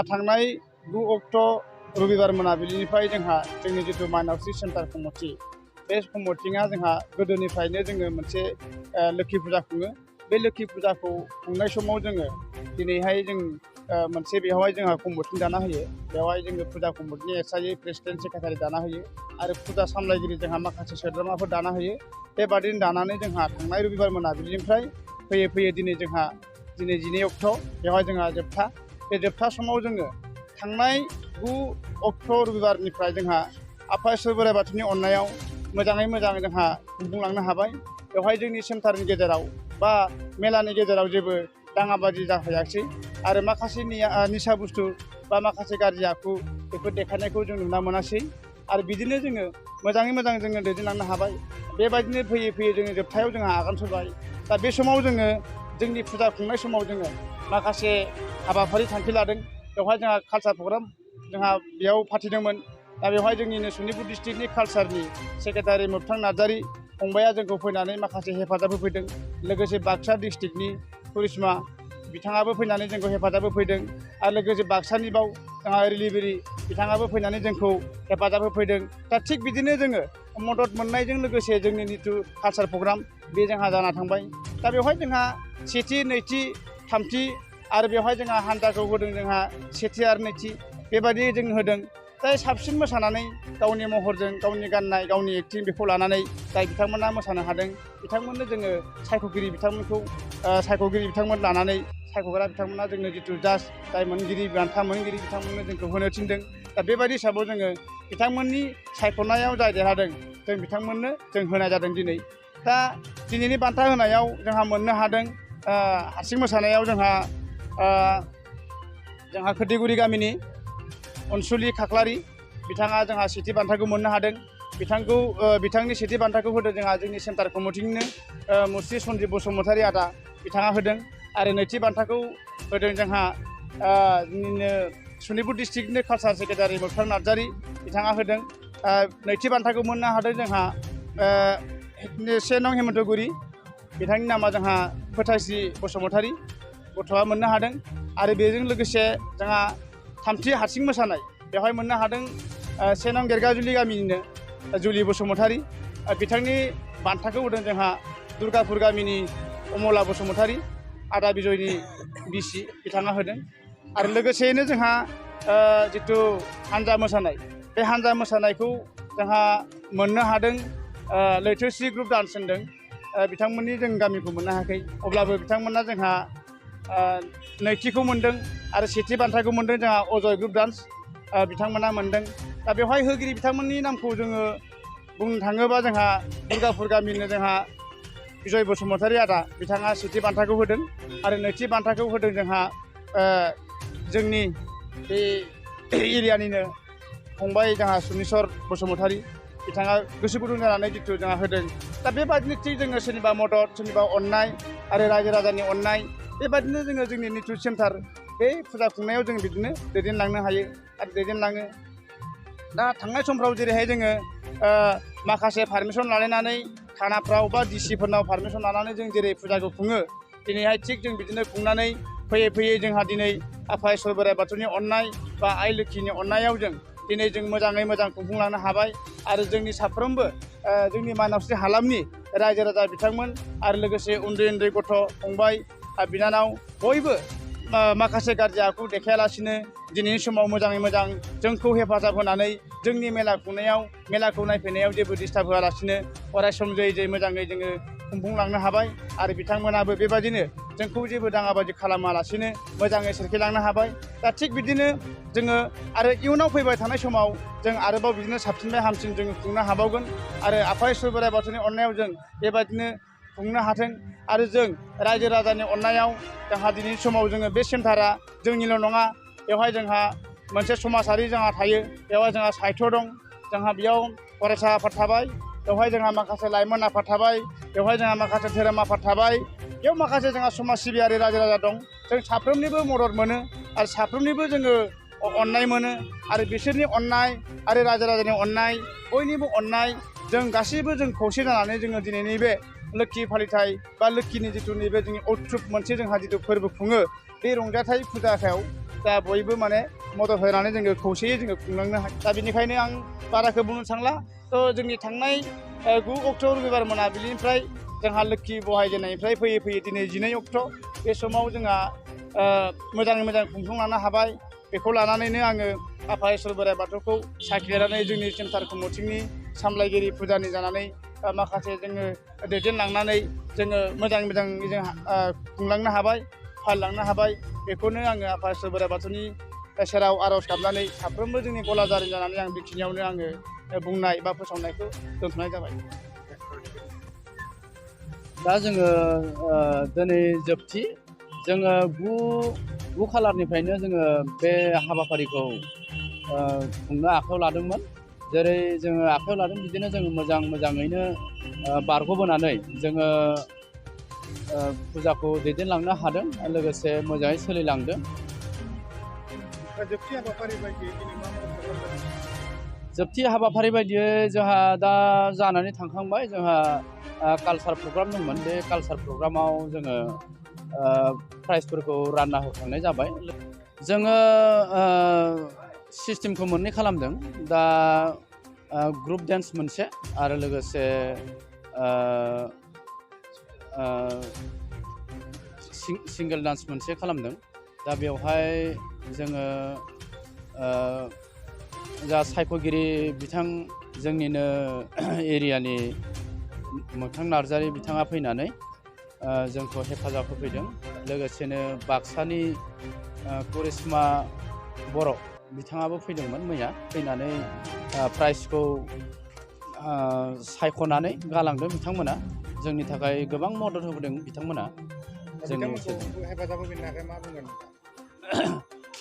थांनाय 9 अक्ट' रबिबार मोनाबिलिनिफ्राय जोंहा जोंनि जितु माइनावस्रि सेन्टार कमिटि बे कमिटिया जोंहा गोदोनिफ्रायनो जोङो मोनसे लोखि फुजा खुङो। बे लोखि फुजाखौ खुंनाय समाव जोङो दिनैहाय जों मोनसे बेवहाय जोंहा कमिटि दाना होयो। बेवहाय जोङो फुजा कमिटिनि एक्सट्रायै प्रेसिडेन्ट सेक्रेटारि दाना होयो आरो फुजा सामलायगिरि जोंहा माखासे सोद्रोमाफोर दाना होयो। बेबादिनो दानानै जोंहा थांनाय रबिबार मोनाबिलिनिफ्राय फैयै फैयै दिनै 12 अक्ट' बेवहाय जोंहा जोबथा। बे जोबथा समाव जोङो थांनाय 9 अक्ट' रबिबारनिफ्राय जोंहा आफा इसोर बोराइ बाथौनि अननायाव मोजाङै मोजां जोंहा खुंफुंलांनो हाबाय। बेवहाय जोंनि सेन्टारनि गेजेराव बा मेलानि गेजेराव जेबो दाङाबाजि जाफैयाखिसै आरो माखासे निसा बुस्थु बा माखासे गाज्रि आखु बेफोर देखायनायखौ जों नुनो मोनासै आरो बिदिनो जोङो मोजाङै मोजां जोङो दैदेनलांनो हाबाय। बेबायदिनो फैयै फैयै जोङो जोबथायाव जोंहा आगान सुरबाय। दा बे समाव जोङो जोंनि फुजा खुंनाय समाव जोङो माखासे हाबाफारि थांखि लादों। बेवहाय जोंहा कालचार प्रग्राम जोंहा बेयाव फाथिदोंमोन। दा बेवहाय जोंनिनो सनितपुर डिस्ट्रिक्टनि कालचारनि सेक्रेटारि मोगथां नार्जारि फंबाया जोंखौ फैनानै माखासे हेफाजाब होफैदों। लोगोसे बाक्सा डिस्ट्रिक्टनि करिश्मा बिथाङाबो फैनानै जोंखौ हेफाजाब होफैदों आरो लोगोसे बाक्सानि बाव जोंहा रिलिबिरि बिथाङाबो फैनानै जोंखौ हेफाजाब होफैदों। दा थिग बिदिनो जोङो मदद मोननायजों लोगोसे जोंनि जितु कालचार प्रग्राम बे जोंहा जाना थांबाय। दा बेवहाय जोंहा सेथि, नैथि, थामथि आरो बेवहाय जोंहा हान्जाखौ होदों जोंहा सेथि आरो नैथि बेबायदि जों होदों। जाय साबसिन मोसानानै गावनि महरजों गावनि गाननाय गावनि एक्टिं बेखौ लानानै जाय बिथांमोना मोसानो हादों बिथांमोननो जोङो सायख'गिरि बिथांमोन लानानै सायख'ग्रा बिथांमोना जोंनो जितु जाज जाय मोनगिरि बान्था मोनगिरि बिथांमोननो जोंखौ होनो थिनदों। दा बेबायदि हिसाबाव जोङो बिथांमोननि सायख'नायाव जाय देरहादों जों बिथांमोननो जों होनाय जादों दिनै। दा दिनैनि बान्था होनायाव जोंहा मोननो हादों हारसिं मोसानायाव जोंहा खोरदैगुरि गामिनि अनसुलि खाख्लारि बिथाङा जोंहा सेथि बान्थाखौ मोननो हादों। बिथांनि सेथि बान्थाखौ होदों जोंहा जोंनि सेन्टार कमिटिनिनो मुस्रि सन्जिब बसुमतारी आदा बिथाङा होदों आरो नैथि बान्थाखौ होदों जोंहा जोंनिनो सनितपुर डिस्ट्रिक्टनि कालचार सेक्रेटारि मोगथां नार्जारि बिथाङा होदों। नैथि बान्थाखौ मोननो हादों जोंहा 1 नं हेमन्तगुरि बिथांनि नामा जोंहा फोथायस्रि बसुमतारी गथ'आ मोननो हादों आरो बेजों लोगोसे जोंहा थामथि हारसिं मोसानाय बेवहाय मोननो हादों 1 नं गेरगाजुलि गामिनिनो जुलि बसुमतारी बिथांनि बान्थाखौ होदों जोंहा दुर्गापुर गामिनि अमला बसुमतारी आदा बिजयनि बिसि बिथाङा होदों आरो लोगोसेयैनो जोंहा जितु हान्जा मोसानाय बे हान्जा मोसानायखौ जोंहा मोननो हादों लैथोश्री ग्रुप डान्स होनदों। बिथांमोननि जों गामिखौ मोननो हायाखै अब्लाबो बिथांमोना जोंहा नैथिखौ मोनदों आरो सेथि बान्थाखौ मोनदों जोंहा अजय ग्रुप डान्स बिथांमोना मोनदों। दा बेवहाय होगिरि बिथांमोननि नामखौ जोङो बुंनो थाङोबा जोंहा दुर्गापुर गामिनो जोंहा बिजय बसुमतारी आदा बिथाङा सेथि बान्थाखौ होदों आरो नैथि बान्थाखौ होदों जोंहा जोंनि बे एरियानिनो फंबाय जोंहा सुनिसर बसुमतारी बिथाङा गोसो गुदुं जानानै जितु जोंहा होदों। दा बेबादिनो थिग जोङो सोरनिबा मदद सोरनिबा अननाय आरो रायजो राजानि अननाय बेबादिनो जोङो जोंनि नितु सेन्टार बे फुजा खुंनायाव जों बिदिनो दैदेनलांनो हायो आरो दैदेनलाङो। दा थांनाय समफ्राव जेरैहाय जोङो माखासे पारमिसन लालायनानै थानाफ्राव बा डिसिफोरनाव पारमिसन लानानै जों जेरै फुजाखौ खुङो दिनैहाय थिग जों बिदिनो खुंनानै फैयै फैयै जोंहा दिनै आफा इसोर बोराइ बाथौनि अननाय बा आइ लोखिनि अननायाव दिनै जों मोजाङै मोजां खुंफुंलांनो हाबाय आरो जोंनि साफ्रोमबो जोंनि माइनावस्रि हालामनि रायजो राजा बिथांमोन आरो लोगोसे उन्दै उन्दै गथ' फंबाय बिनानाव बयबो माखासे गाज्रि आखु देखायालासिनो दिनैनि समाव मोजाङै मोजां जोंखौ हेफाजाब होनानै जोंनि मेला खुंनायाव मेलाखौ नायफैनायाव जेबो डिस्टार्ब होआलासिनो अरायसम जै मोजाङै जोङो खुंफुंलांनो हाबाय आरो बिथांमोनाबो बेबायदिनो जोंखौ जेबो दाङाबाजि खालामालासिनो मोजाङै सोरखिलांनो हाबाय। दा थिग बिदिनो जोङो आरो इयुनाव फैबाय थानाय समाव जों आरोबाव बिदिनो साबसिननिफ्राय हामसिन जोङो खुंनो हाबावगोन आरो आफा इसोर बोराइ बाथौनि अननायाव जों बेबायदिनो खुंनो हाथों आरो जों रायजो राजानि अननायाव जोंहा दिनैनि समाव जोङो बे सेन्टारा जोंनिल' नङा, बेवहाय जोंहा मोनसे समाजारि जोंहा थायो, बेवहाय जोंहा साहित्य दं, जोंहा बेयाव फरायसा आफाद थाबाय, बेवहाय जोंहा माखासे लाइमोन आफाद थाबाय, बेवहाय जोंहा माखासे धोरोम आफाद थाबाय, बेयाव माखासे जोंहा समाज सिबियारि रायजो राजा दं। जों साफ्रोमनिबो मदद मोनो आरो साफ्रोमनिबो जोङो अननाय मोनो आरो बिसोरनि अननाय आरो रायजो राजानि अननाय बयनिबो अननाय जों गासैबो जों खौसे जानानै जोङो दिनैनि बे लोक्षि फालिथाय बा लोक्षिनि जिथु नैबे जोंनि उत्सब मोनसे जोंहा जिथु फोरबो खुङो, बे रंजाथाइ फुजायाव दा बयबो माने मदद होनानै जोङो खौसेयै जोङो खुंलांनो हायो। दा बेनिखायनो आं बाराखौ बुंनो थांला। थ' जोंनि थांनाय 9 अक्ट' रबिबार मोनाबिलिनिफ्राय जोंहा लोक्षि बहायजेननायनिफ्राय फैयै फैयै दिनै 12 अक्ट' बे समाव जोंहा मोजाङै मोजां खुंफुंलांनो हाबाय। बेखौ लानानैनो आङो आफा इसोर बोराइ बाथौखौ साखिनानै जोंनि सेन्टार कमिटिनि सामलायगिरि फुजानि जानानै माखासे जोङो दैदेनलांनानै जोङो मोजाङै मोजां जों खुंलांनो हाबाय, फालिलांनो हाबाय। बेखौनो आङो आफा इसोर बोराइ बाथौनि सेराव आर'ज गाबनानै साफ्रोमबो जोंनि गलादारि जानानै आं बेखिनियावनो आङो बुंनाय बा फोसावनायखौ दोनथ'नाय जाबाय। दा जोङो दिनै जोबथि जोङो 9 खालारनिफ्रायनो जोङो बे हाबाफारिखौ खुंनो आखायाव लादोंमोन। जेरै जोङो आखायाव लादों बिदिनो जोङो मोजाङैनो बारग'बोनानै जोङो फुजाखौ दैदेनलांनो हादों, लोगोसे मोजाङै सोलिलांदों। जोबथि हाबाफारि बायदियै जोंहा दा जानानै थांखांबाय। जोंहा कालसार प्रग्राम दंमोन, बे कालसार प्रग्रामाव जोङो प्राइजफोरखौ रानना होखांनाय जाबाय। जोङो सिस्टेमखौ मोननै खालामदों। दा ग्रुप डेन्स मोनसे आरो लोगोसे सिंगोल डान्स मोनसे खालामदों। दा बेवहाय जोङो जा सायख'गिरि बिथां जोंनिनो एरियानि मोगथां नार्जारि बिथाङा फैनानै जोंखौ हेफाजाब होफैदों। लोगोसेनो बाक्सानि करिश्मा बर' बिथाङाबो फैदोंमोन मैया, फैनानै प्राइजखौ सायख'नानै गालांदों बिथांमोना। जोंनि थाखाय गोबां मदद होबोदों बिथांमोना।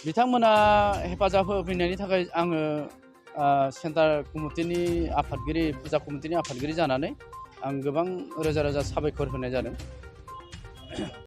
बिथांमोना हेफाजाब होफैनायनि थाखाय आङो सेन्टार कमिटिनि आफादगिरि, फुजा कमिटिनि आफादगिरि जानानै आं गोबां रोजा रोजा साबायखर होनाय जादों।